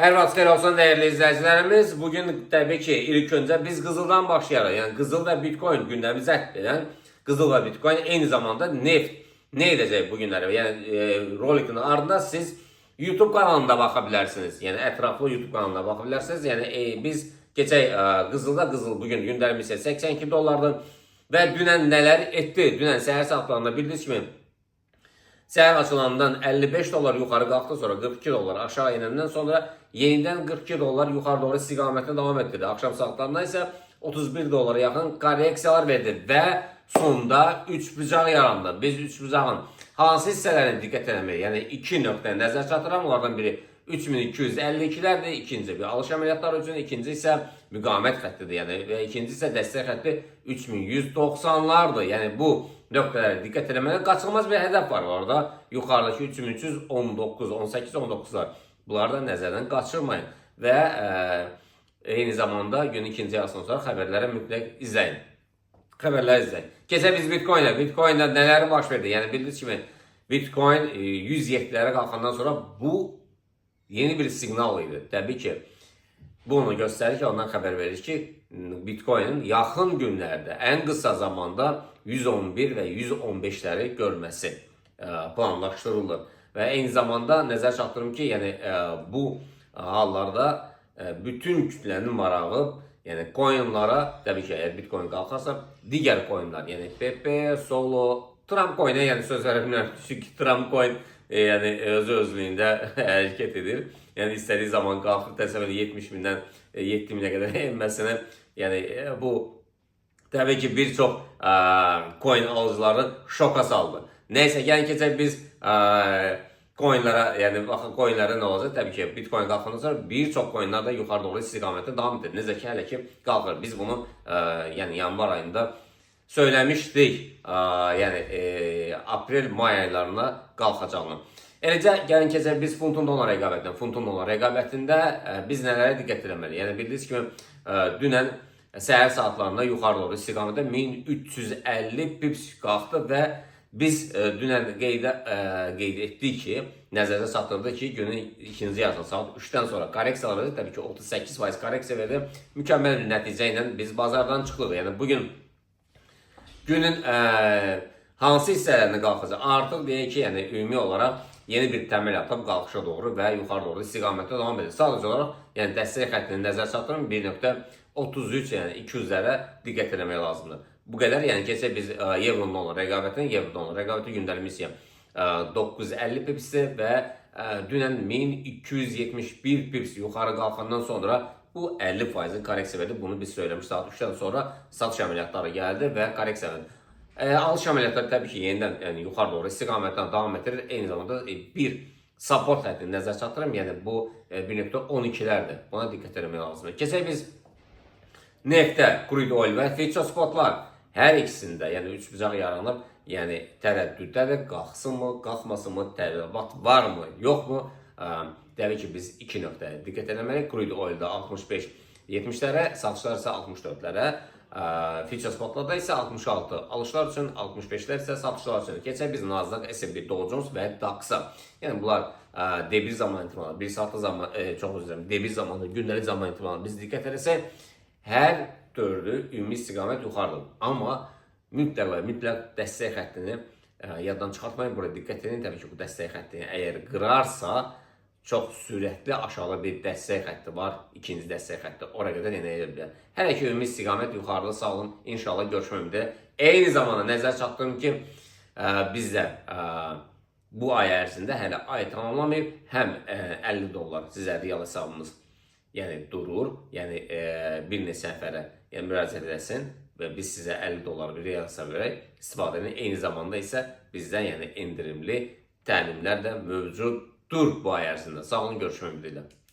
Hər vaxt xeyir olsun dəyərli izləyicilərimiz. Bugün təbii ki, ilk öncə biz qızıldan başlayarıq. Yəni qızıl və Bitcoin gündəmi zəbt edən qızıl və Bitcoin, eyni zamanda neft nə edəcək bu günlərə? Yəni rolikin ardında siz YouTube kanalında baxa bilərsiniz. Yəni ətraflı YouTube kanalına baxa bilərsiniz. Yəni biz keçək qızılda. Qızıl bugün gündəlimi isə 82 dollardır və dünən nələr etdi? Dünən səhər saatlarında bildiyiniz kimi səhər açılandan 55 dollar yuxarı qalxdı, sonra 42 dollar aşağı inəndən sonra yenidən 42 dollar yuxarı doğru istiqamətini davam etdirdi. Axşam saatlarında isə 31 dollara yaxın korreksiyalar verdi və sonda 3 bucaq yarandı. Biz 3 bucağın hansı hissələrini diqqət eləməliyik? Yəni iki nöqtəyə nəzər çatdıram. Onlardan biri 3252-lərdir, ikinci bir alış əməliyyatları üçün, ikinci isə müqavimət xəttidir. Yəni və ikinci isə dəstək xətti 3190-lardır. Yəni bu nöqtələrə diqqət eləməli. Qaçılmaz bir hədəf var orada. Yuxarıdakı 3319, 18, 19-lar. Bunları da nəzərdən qaçırmayın və eyni zamanda günün ikinci yarısından sonra xəbərləri mütləq izləyin. Xəbərləri izləyin. Keçək biz Bitcoin'ə. Bitcoin'də nələr baş verdi? Yəni bildiyiniz kimi Bitcoin 107-lərə qalxandan sonra bu yeni bir siqnal idi. Təbii ki, bu onu göstərir ki, ondan xəbər verir ki, Bitcoin'in yaxın günlərdə, ən qısa zamanda 111 və 115-ləri görməsi planlaşdırılır. Və eyni zamanda nəzər çatdırım ki, yəni bu hallarda bütün kütlənin marağı, yəni coinlara, təbii ki, əgər Bitcoin qalxarsa, digər coinlar, yəni Pepe, Solo, Trump coin'e yəni söz verə bilmərəm, çünki Trump coin yəni özü özlüyündə hərəkət edir. Yəni istədiyi zaman qalxır, təsəvvür edin, 70 mindən 7 minə qədər enməsinə, yəni bu təbii ki, bir çox coin alıcıları şoka saldı. Nəysə, gəlin keçək biz coinlara, yəni baxın, coinlərdə nə olacaq? Təbii ki, Bitcoin qalxandan sonra bir çox coinlər də yuxarı doğru istiqamətdə davam edir. Necə ki, hələ ki qalxır. Biz bunu yəni yanvar ayında söyləmişdik. Yəni aprel, may aylarına qalxacağını. Eləcə gəlin keçək biz funtun dollar rəqabətinə. Funtun dollar rəqabətində biz nələrə diqqət eləməliyik? Yəni bildiyiniz kimi dünən səhər saatlarında yuxarı doğru istiqamətdə 1350 pips qalxdı və biz dünən qeyd etdik ki, nəzərdə çatdırdı ki, günün ikinci yarısı saat 3-dən sonra korreksiyalar verdi. Təbii ki, 38% korreksiya verdi. Mükəmməl bir nəticə ilə biz bazardan çıxdıq. Yəni bugün günün hansı hissələrini qalxacaq? Artıq deyək ki, yəni ümumi olaraq yeni bir təməl atıb qalxışa doğru və yuxarı doğru istiqamətdə davam edir. Sadəcə olaraq yəni dəstək xəttini nəzər çatdırın, 1.33, yəni 200-lərə diqqət eləmək lazımdır. Bu qədər. Yəni keçək biz evro dollar rəqabətinə. Evro dollar rəqabəti gündəlimi isə 950 pipsdir və dünən 1271 pips yuxarı qalxandan sonra bu 50%-in korreksiya verdi. Bunu biz söyləmiş, saat 3-dən sonra satış əməliyyatları gəldi və korreksiya verdi. Alış əməliyyatları təbii ki, yenidən yəni yuxarı doğru istiqamətdən davam etdirir. Eyni zamanda bir support xəttini nəzər çatdırım. Yəni bu 1.12-lərdir. Buna diqqət eləmək lazımdır. Keçək biz neftə, crude oil və future spotlar hər ikisində, yəni üç bucaq yaranıb, yəni tərəddüddədir, qalxsın mı, qalxmasın mı, tələbat varmı, yoxmu? Təbii ki, biz iki nöqtəyə diqqət eləməliyik. Crude oildə 65 70-lərə, satışlar isə 64-lərə, future spotlarda isə 66 alışlar üçün, 65-lər isə satışlar üçün. Keçək biz Nasdaq, S&P, Dow Jones və DAX-a. Yəni bunlar D1 zaman intervalı, 1 saatlıq zaman, çox üzr istəyirəm, D1 zamanı, gündəlik zaman intervalı biz diqqət eləsək, hər dördü ümumi istiqamət yuxarıdır. Amma mütləq və mütləq dəstək xəttini yaddan çıxartmayın. Bura diqqət edin. Təbii ki, bu dəstək xəttini əgər qırarsa, çox sürətli aşağıda bir dəstək xətti var. İkinci dəstək xətti ora qədər enə bilər. Hələ ki ümumi istiqamət yuxarıda, sağ olun. İnşallah görüşmək ümidi. Eyni zamanda nəzər çatdırım ki, biz də bu ay ərzində, hələ ay tamamlamayıb, həm 50 dollar sizə real hesabımız yəni durur. Yəni bir neçə nəfərə yəni müraciət edəsin və biz sizə 50 dollar bir real hesab verək. İstifadə edin. Eyni zamanda isə bizdən yəni endirimli təlimlər də mövcuddur bu ay ərzində. Sağ olun, görüşmək ümidi ilə.